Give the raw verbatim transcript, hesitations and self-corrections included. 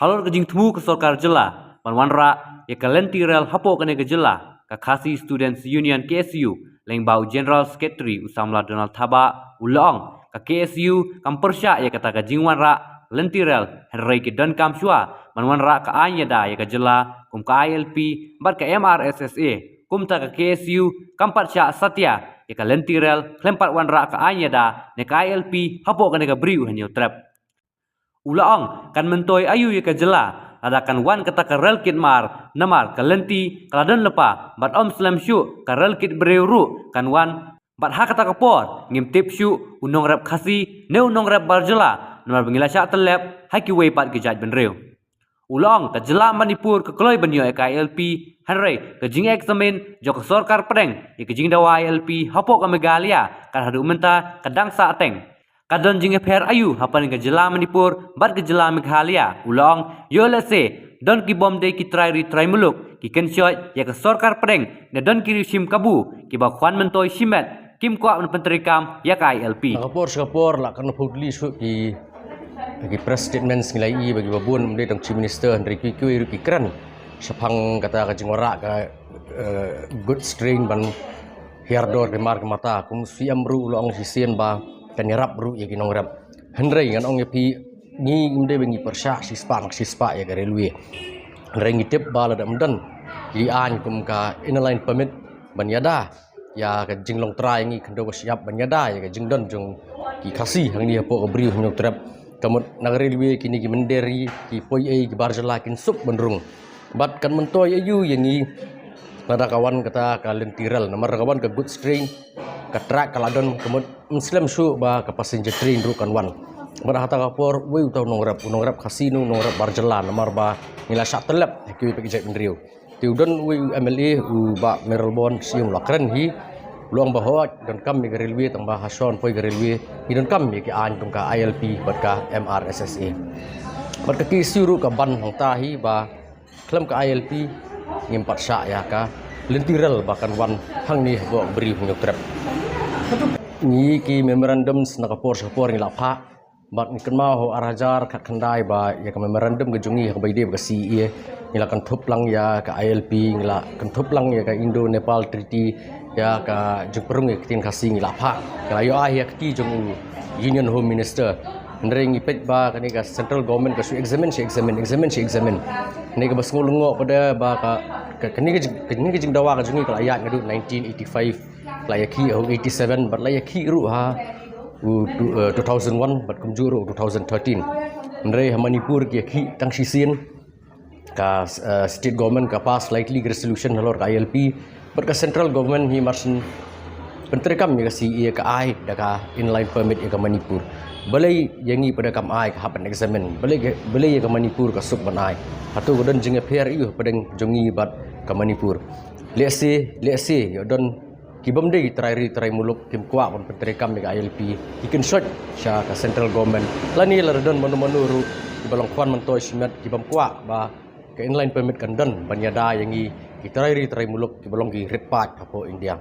Halor ka jingthmu ka sorkar jylla ban wanrah ïa ka lynti rel hapoh kane ka jylla, ka Khasi Students Union, K S U, lyngba u General Secretary u samla Donald Thabah, u la ong ka K S U kam pyrshah ïa kata ka jingwanrah lynti rel, hynrei ki donkam shuwa ban wanrah ka aiñ ïada ïa ka jylla kum ka I L P bad ka M R S S A. Kumta ka K S U kam pat shah satia ïa ka lynti rel khlem pat wanrah ka aiñ ïada ne ka I L P hapoh kane ka Bri U Hynñiewtrep. U la ong kan myntoi aïu ïa ka jylla lada kan wan kata ka rel kit mar, namar ka lynti ka la don lypa bad ym slem shuh ka rel kit briew ruh kan wan, bad ha kata ka por ngim tip shuh u nongrep Khasi ne u nongrep bar jylla, namar ba ngi la shah tyllep ha kiwei pat ki jaitbynriew. U la ong ka jylla Manipur ka kloi ban ïoh ïa ka I L P, hynrei ka jingexamine jong ka sorkar pdeng ïa ka jingdawa I L P hapoh ka Meghalaya kan haduh mynta ka dang sah teng. Ka don jingïapher aïu hapdeng ka jylla Manipur bad ka jylla Meghalaya? U la ong ïoh lehse don ki bym dei ki trai ri trai muluk ki kynshoit ïa ka sorkar pdeng ne don ki riewshim kabu kiba khwan myntoi shimet, kim kwah ban pyntreikam ïa ka I L P. Na ka por sha ka por la kan pud li shu ki, ki press statements ngi la ïohi ba kiba bun, ym dei tang Chief Minister, hynrei kiwei kiwei ruh ki kren shaphang kata ka jingwanrah ka, eh, good strain ban hiar dor ki mar ki mata. Kum u C M ruh u la ong shisien ba kan ïarap ruh ïa ki nongrep. Hynrei ngan ong ïa phi, ngi ym dei ba ngi pyrshah shispah na shispah ïa ka railway. Hynrei ngi tip ba lada ym don ki aiñ kum ka Inner Line Permit ban ïada ïa ka jinglong trai, ngi khyndew ba shyiap ban ïada ïa ka jingdon jong ki Khasi hangne hapoh ka Bri U Hynñiewtrep. Ka mut na ka railway kine ki mynder, ki poi ei, ki bar jylla kin suk ban rung. Bad kan myntoi aïu ïa ngi lada ka wan kata ka lynti rel, namar ka wan ka good strain, ka track ka la don, ka mut ym slem shuh ba ka passenger train ruh kan wan. Bad ha kata ka por uei uta u nongrep, u nongrep Khasi ne u nongrep bar jylla, namar ba ngi la shah tyllep ha kiwei pat ki jaitbynriew. Te u don uwei u M L A, u Bah Mayralborn Syiem, u la kren hi, u la ong ba hooid donkam ïa ka railway, tang ba ha shon poi ka railway ngi donkam ïa ki aiñ kum ka I L P bad ka M R S S A. Bad ka K S U ruh ka ban hangta hi ba khlem ka I L P ngim pat shah ïa ka lynti rel ba kan wan hangne hapoh Bri U Hynñiewtrep. Ngi ki memorandums na ka por sha ka por ngi la phah, bad ngi kynmaw ha u ar hajar khatkhyndai ba ïa ka memorandum ka jong ngi ha kaba ïadei bad ka C A A, ngi la kynthup lang ïa ka I L P, ngi la kynthup lang ïa ka Indo-Nepal Treaty, ïa ka jingpynrung ïa ka ktien Khasi ngi la phah. Ngi la ïoh ai ïa ka kti jong u Union Home Minister. Hynrei ngi peit ba kane ka central government ka shu examine, shu examine, examine, shu examine. Kane kaba sngew lyngngoh pat de ba ka, ka, kane ka jing, kane ka jingdawa ka jong ngi ka la ïaid naduh nineteen eighty-five, la ïakhih ha u eighty-seven, bad la ïakhih ruh ha u two, eh, two thousand one, bad kumjuh ruh two thousand thirteen. Hynrei ha Manipur ki ïakhih tang shisien. Ka, eh, state government ka pass slightly resolution halor ka I L P, bad ka central government hi mar shen pyntreikam ïa ka C A A, ka ai da ka Inner Line Permit ïa ka Manipur. Balei ïa ngi pat de kam ai, ka hap ban examine? Balei, balei ïa ka Manipur ka suk ban ai? Hato ka don jingïapher aïu hapdeng jong ngi bad ka Manipur? Lehse, lehse ïa don ki bym dei trai ri trai muluk kim kwah ban pyntreikam ïa ka I L P, ki kynshoit sha ka central government. Lane lada don mano mano ruh kiba long khwan myntoi shimet, ki bym kwah ba ka Inner Line Permit kan don ban ïada ïa ngi ki trai ri trai muluk kiba long ki rit paid hapoh India.